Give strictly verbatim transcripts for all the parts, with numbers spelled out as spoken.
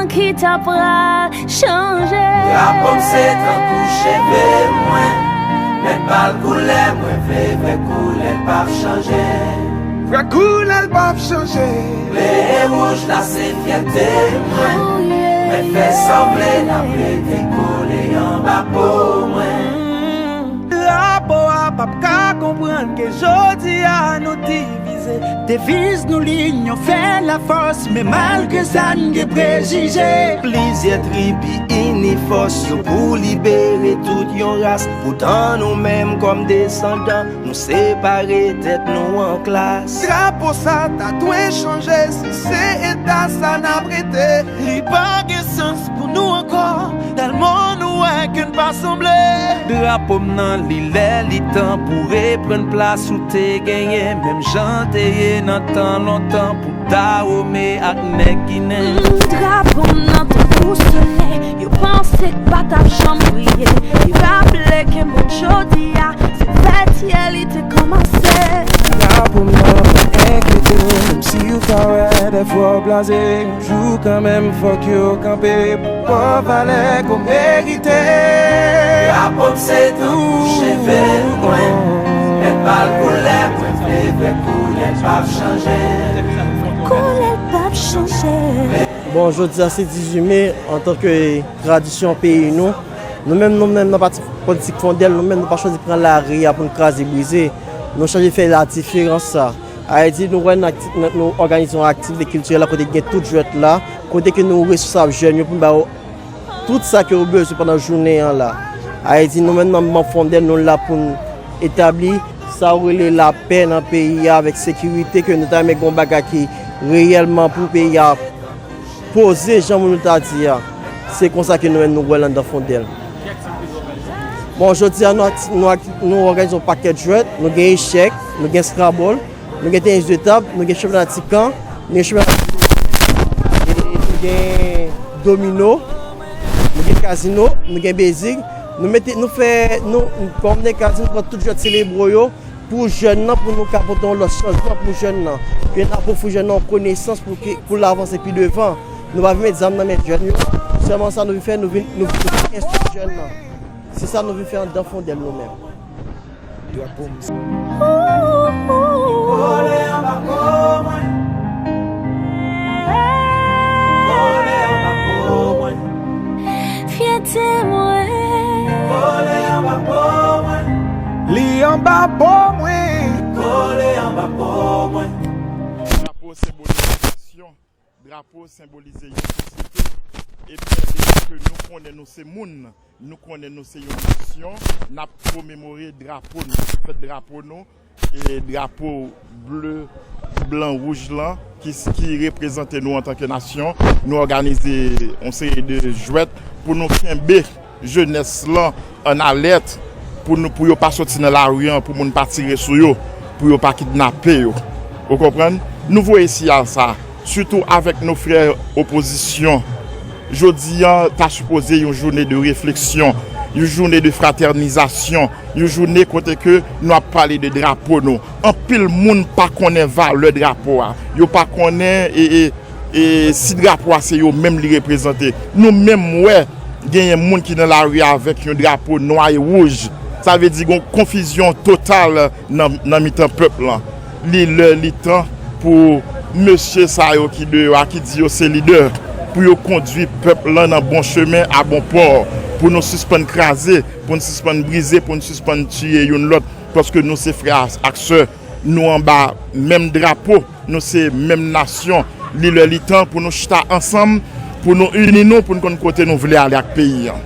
Ki ta pral chanje. Drapo m se tankou cheve mwen. Mèt bal koulè mwen vle vre, koulè l p ap chanje. Vre koulè l p ap chanje. Ble e wouj la se fyète mwen. Mèt fè sa w vle, n ap rete kole anba po mwen. Drapo a p ap ka konprann ke jodi a nou divize. Deviz nou linyon fè lafòs, men malgre sa n gen prejije. Plizyè tribi ini fòs yo pou libere tout yon ras. Poutan nou menm kòm desandan, nou separe tèt nou an klas. Drapo sa ta dwe chanje, si se eta sa n ap rete. Li pa gen sans pou nou ankò, tèlman nou wè ke n pa sanble. Drapo m nan, li lè, li tan pou reprann plas ou te genyen, menm jan te ye nan tan lontan pou Dawome ak nèg Ginen. Mm, drapo m nan tankou solèy, yo panse k pa t ap janm briye. Li raple ke monn jodi a, se fè tè li te kòmanse. Drapo m nan, pa enkyete w, menm si w ka wè dèfwa w blaze. Jou kanmenm, fòk yo kanpe pou ba w valè ke w merite. Drapo m se tankou cheve mwen. Mèt bal koulè mwen vle vre, koulè l p ap chanje. Koulè l p ap chanje. Bon, jodi a se dizuit me, antanke tradisyon peyi nou, nou menm, nou menm nan pati politik Fondèl, nou menm nou pa chwazi pran lari a pou n kraze brize. Nou chwazi fè ladiferans sa. Ayiti, nou wè n akti-, n, nou òganize yon aktivite kiltirèl la kote gen tout jwèt la, kote ke nou resosab jèn yo pou n ba yo tout sa ke yo bezwen pandan jounen an la. Ayiti, nou menm nan mouvman Fondèl, nou la pou n etabli sa yo rele lapè nan peyi a avèk sekirite, ke nou ta renmen gen yon bagay ki reyèlman pou peyi a poze jan pou nou ta di a. Se konsa ke nou menm nou wè l anndan Fondèl. Bon, jodi a nou akti-, nou akti-, nou òganize yon pakèt jwèt, nou gen echèk, nou gen scrabble, nou gen tenis de tab, nou gen chanpyona tikan, nou gen chanpyona, e nou gen domino, nou gen kazino, nou gen bezig. Nou mete, nou fè, nou, kòm de kazino, nou pran tout jwèt selebro yo, pou jèn nan, pou nou ka pote yon lòt chanjman pou jèn nan. Ke n apwofoui jèn nan yon konesans pou ke, pou l avanse pi devan. Nou pa vin met zam nan men jèn yo. Sèlman sa nou vin fè, nou vin, nou vin enstwi jèn nan. Se sa nou vin fè anndan Fondèl nou menm. Drapo m. Kole anba po mwen. Kole anba po mwen. Fyète mwen. Kole anba po mwen. Li anba po mwen. Kole anba po mwen. Drapo senbolize nasyon. Drapo senbolize yon sosyete. Ebyen, depi ke nou konnen nou se moun, nou konnen nou se yon nasyon, n ap komemore drapo nou, fèt drapo nou, e drapo ble, blan, wouj lan, ki, ki reprezante nou antanke nasyon. Nou òganize yon seri de jwèt pou nou kenbe jenès lan an alèt, pou nou, pou yo pa soti nan lari an, pou moun pa tire sou yo, pou yo pa kidnape yo. Ou konprann? Nou voye siyal sa, sitou avèk nou frè opozisyon. Jodi an ta sipoze yon jounen de refleksyon, yon jounen de fratènizasyon, yon jounen kote ke nou ap pale de drapo nou. Anpil moun pa konnen valè drapo a. Yo pa konnen e, e, e si drapo a se yo menm li reprezante. Nou menm wè genyen moun ki nan lari avèk yon drapo nwa e wouj. Sa vle di gon konfizyon total nan, nan mitan pèp lan. Li lè, li tan pou mesye sa yo ki deyò a, ki di yo se lidè, pou yo kondui pèp lan nan bon chemen a bon pò, pou nou sispann kraze, pou n sispann brize, pou n sispann tiye youn lòt, paske nou se frè ak sè, nou anba menm drapo, nou se menm nasyon. Li lè, li tan pou nou chita ansanm, pou nou ini nou, pou n konn kote nou vle ale ak peyi an.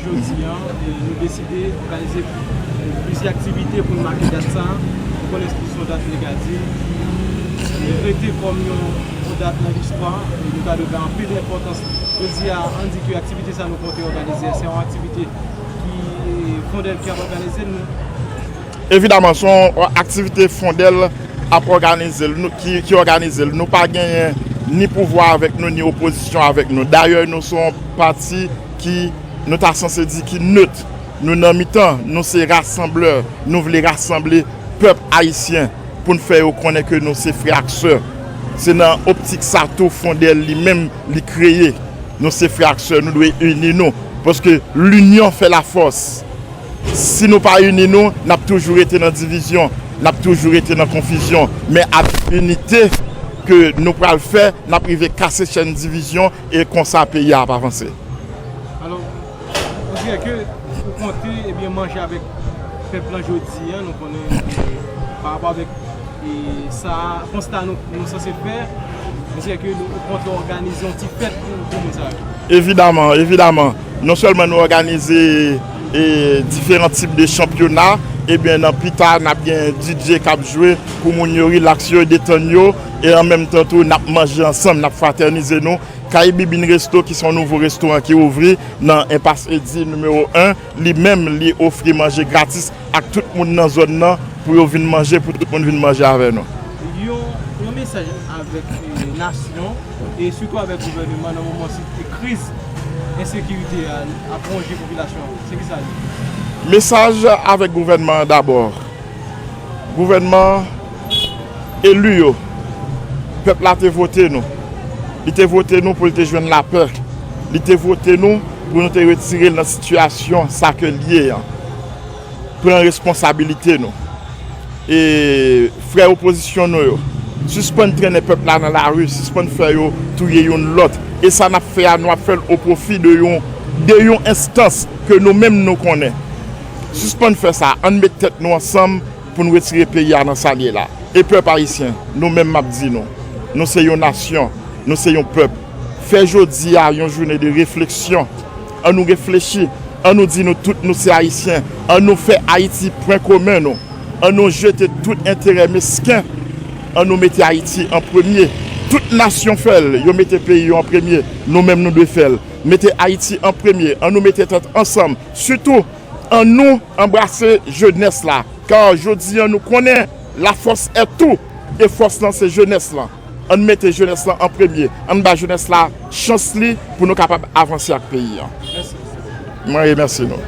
Jodi a, nou deside òganize plizyè aktivite pou n make dat sa a. Nou konnen se yon dat negatif, li rete kòm yon, yon dat nan listwa, e nou ta dwe bay anpil enpòtans. Jodi a, ann di ke aktivite sa a nou konte òganize, se yon aktivite ki Fondèl ki ap òganize l. Evidaman, se yon aktivite Fondèl ap òganize l, nou, ki, ki òganize l. Nou pa genyen ni pouvwa avèk nou, ni opozisyon avèk nou. Dayè, nou se yon pati ki, nou ta sanse di ki nèt. Nou nan mitan, nou se rasanblè. Nou vle rasanble pèp ayisyen pou n fè yo konnen ke nou se frè ak sè. Se nan optik sa tou Fondèl li menm li kreye. Nou se frè ak sè, nou dwe ini nou. Paske linyon fè lafòs. Si nou pa ini nou, n ap toujou rete nan divizyon, n ap toujou rete nan konfizyon. Men ak inite ke nou pral fè, n ap rive kase chèn divizyon e konsa peyi a ap avanse. Alò, on dirè ke ou konte, ebyen, manje avèk pèp lan jodi a, nou konnen, e, pa rapò avèk, e, sa, konsta nou, nou sanse fè, on dirè ke nou, ou konte òganize yon ti fèt pou, pou moun sa yo. Evidaman, evidaman. Non sèlman nou òganize, e, diferan tip de chanpyona, ebyen, nan pita, n ap gen D J k ap jwe pou moun yo rilaks yo, detann yo, e an menm tan tou, n ap manje ansanm, n ap fratènize nou. Caribe Bean Resto, ki se yon nouvo restoran ki ouvri nan Enpas Edi nimewo en, li menm, li ofri manje gratis ak tout moun nan zòn nan pou yo vin manje, pou tout moun vin manje avè nou. Yon, yon mesaj avèk, e, nasyon e sitou avèk gouvèneman nan moman si kriz ensekirite a ap wonje popilasyon an. Se ki sa l ye? Mesaj avèk gouvènman an dabò. Gouvènman, eli yo, pèp la te vote nou. Li te vote nou pou l te jwenn lapè. Li te vote nou pou nou te retire l nan sitiyasyon sa ke l ye an. Pran responsabilite nou. E frè opozisyon nou yo, sispann trennen pèp la nan lari, sispann fè yo touye youn lòt. E sa n ap fè a, nou ap fè l o pwofi de yon, de yon enstans ke nou menm nou konnen. Sispann fè sa, ann met tèt nou ansanm pou n retire peyi a nan sa l ye la. E pèp ayisyen, nou menm m ap di nou, nou se yon nasyon, nou se yon pèp. Fè jodi a yon jounen de refleksyon. Ann nou reflechi, ann nou di nou tout nou se ayisyen, ann nou fè Ayiti pwen komen nou. Ann nou jete tout enterè mesken, ann nou mete Ayiti an premye. Tout nasyon fè l, yo mete peyi yo an premye, nou menm nou dwe fè l. Mete Ayiti an premye, ann nou mete tèt ansanm, sitou ann nou anbrase jenès la, kar jodi a nou konnen la force est tout, e fòs lan se jenès lan. Ann mete jenès lan an premye, ann ba jenès la chans li pou nou kapab avanse ak peyi an. Mwen remèsye nou.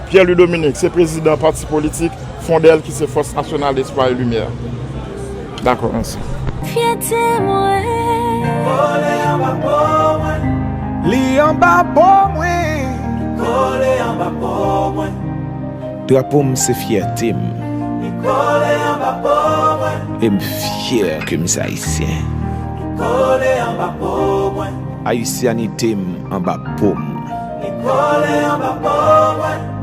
Pierre Louis Dominique, se prezidan pati politik Fondèl ki se Force Nationale d'Espoir et Lumière. Dakò, mèsi. Fyète mwen. Kole anba po mwen. Li anba po mwen. Kole anba po mwen. Drapo m se fyète m. Li kole anba po mwen. E m fyè ke m se ayisyen. Li kole anba po mwen. Ayisyanite m anba po m. Li kole anba po mwen.